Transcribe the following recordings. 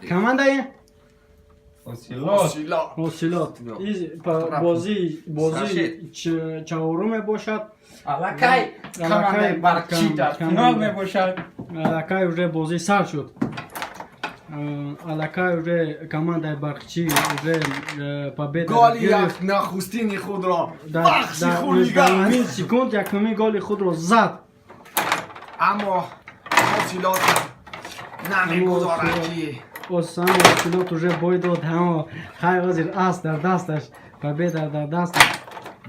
Командаи Ҳосилот. Ҳосилот. Бозии чаҳорум мебошад. Аллакай командаи Барқчӣ дар финал мебошад. Аллакай уже бозӣ сар шуд. Аллакай уже командаи Барқчӣ уже победа голи гирифт. Як нахустини худро дар бахши дар хулиган 19-умин секунд якумин голи худро зад. Аммо Ҳосилот намегузорад, ки Осам Ҳосилот уже бой дод, аммо хай, ҳозир аст дар дасташ, победа дар дасташ.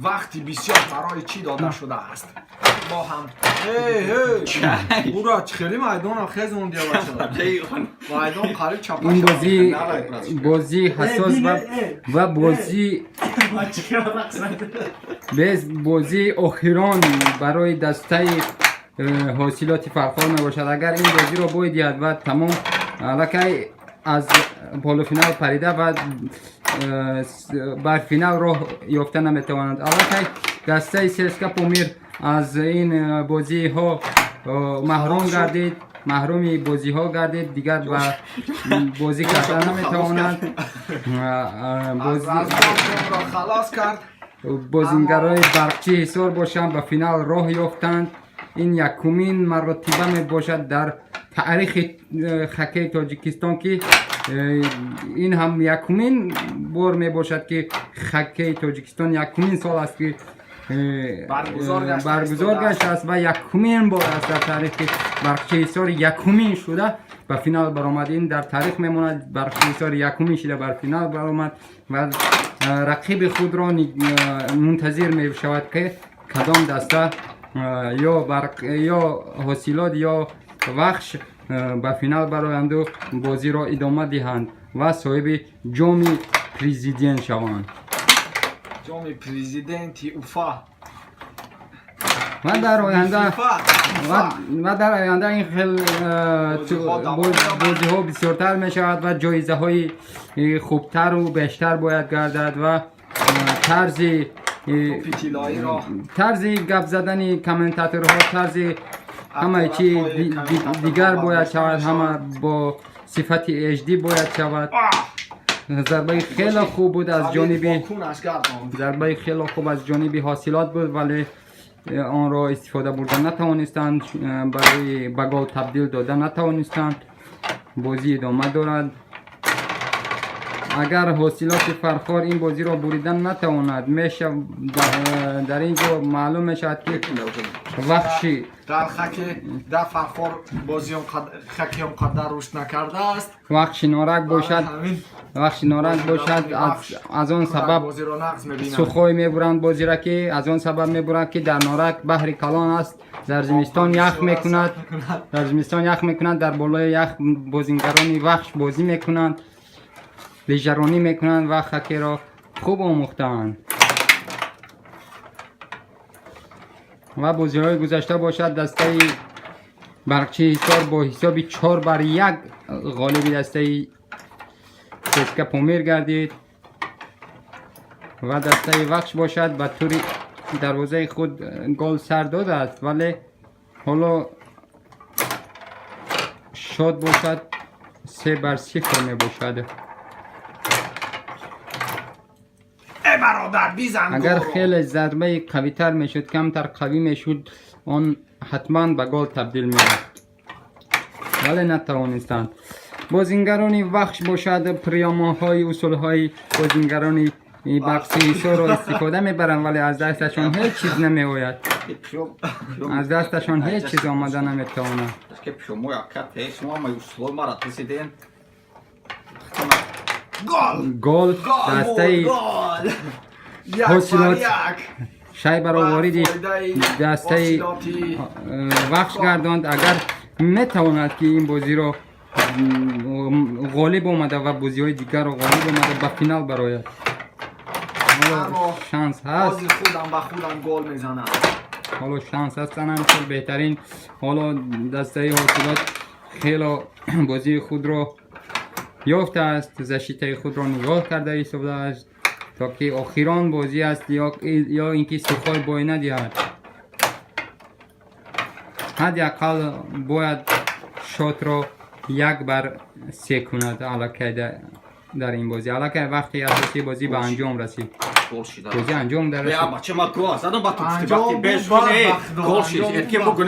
Вақти бисёр барои чӣ дода шудааст? Бо ҳам ура, хеле майдонам хезондия, бача, майдон қариб чапа. Ин бозӣ бозии ҳассос ва бозӣ без бозии охирон барои дастаи Ҳосилоти Фархор мебошад. Агар ин бозиро бой диҳад ва тамом, аллакай аз полуфинал парида ва бар финал роҳ ёфта наметавонад. Аллакай дастаи ЦСКА Помир аз ин бозиҳо маҳрум гардид, маҳруми бозиҳо гардид, дигар ба бозӣ карда наметавонад. Аз размонро халос кард. Бозингарои Барқчи Ҳисор бошанд, ба финал роҳ ёфтанд. Ин якумин маротиба мебошад дар таърихи хоккеи Тоҷикистон, ки ин ҳам якумин бор мебошад, ки хоккеи Тоҷикистон якумин сол аст, ки баргузор гашта баргузор истода. гаштааст ва якумин бор аст дар таърихи Барқчи Ҳисор якумин шуда ба финал баромад. Ин дар таърих мемонад. Барқчи Ҳисор якумин шуда бар финал баромад ва рақиби худро мунтазир мешавад, ки кадом даста, ё Барқ, ё Ҳосилот, ё Вахш ба финал бароянду бозиро идома диҳанд ва соҳиби ҷоми президент шаванд. Ҷоми президенти Уфа. Ва дар оянда ФИФА. Ва дар оянда ин хел бозиҳо давом меёбанд. Бозиҳо бисёртар мешавад ва ҷоизаҳои хубтару бештар бояд гардад ва тарзи Тӯпи тиллоиро тарзи гап задани комментаторҳо, тарзи ҳамаи чи аппаратҳои комментаторҳо дигар бояд бардошта шавад. Ҳама мешавад. Бо сифати HD бояд шавад. Зарбаи хеле хуб буд аз Халид ҷониби бо кунаш гардонд. Зарбаи хеле хуб аз ҷониби Ҳосилот буд, вале онро истифода бурда натавонистанд, барои ба гол табдил дода натавонистанд. Бозӣ идома дорад. Агар Ҳосилоти Фархор ин бозиро буридан натавонад, меша дар ин ҷо маълум мешавад, ки Вахши Дар хаки дар Фархор бозӣ хаки он қадар рушд накардааст. Вахши Норак бошад. Ҳамин Вахши Норак бошад, аз он сабаб бозиро нағз мебинанд. Сухой мебуранд бозира, ки аз он сабаб мебуранд, ки дар Норак баҳри калон аст, дар зимистон ях мекунад, дар зимистон ях мекунад, дар болои ях бозингарони Вахш бозӣ мекунанд, лижаронӣ мекунанд ва хоккейро хуб омӯхтаанд. Ва бозиҳои гузашта бошад, дастаи Барқчи Ҳисор бо ҳисоби 4-1 ғолиби дастаи ЦСКА Помир гардид ва дастаи Вахш бошад, ба тури дарвозаи худ гол сар додааст, вале ҳоло шод бошад, 3-0 мебошад. Э, бародар, бизан Агар голро. Хеле зарбаи қавитар мешуд, камтар қавӣ мешуд, он ҳатман ба гол табдил меёфт, вале натавонистанд. Бозингарони Вахш бошад, приёмоҳои усулҳои бозингарони Барқчи Ҳисорро истифода мебаранд, вале аз дасташон ҳеҷ чиз намеояд, аз дасташон ҳеҷ чиз омада наметавонад. Ки шумо яка пеш мо ма услуби мара тисиден. Гол! Гол! Гол буд, дастаи гол! Як Ҳосилот бар як. шайбаро Ба вориди фоидаи дастаи Ҳосилоти Вахш гардонд. Агар метавонад, ки ин бозиро ғолиб омада ва бозиҳои дигарро ғолиб омада ба финал барояд, ҳоло Аммо шанс ҳаст. Ҳозир худам ба худам гол мезанам. Ҳоло шанс ҳаст, ҳамчун беҳтарин. Ҳоло дастаи Ҳосилот хело бозии худро ёфтааст, защитаи худро нигоҳ карда истодааст, то ки охирон бозӣ аст ё ин ки сухой бой надиҳад. Ҳадди ақал бояд шотро 1 бар 3 кунад. Аллакай дар ин бозӣ аллакай вақти асосии бозӣ ба анҷом расид. Гол шида. Бозӣ анҷом дар Бе, расид. бача, ма гол задам ба ту. Анҷом вақти беш буд, не бахт дор, гол шид. анҷом Эркен буд. бу.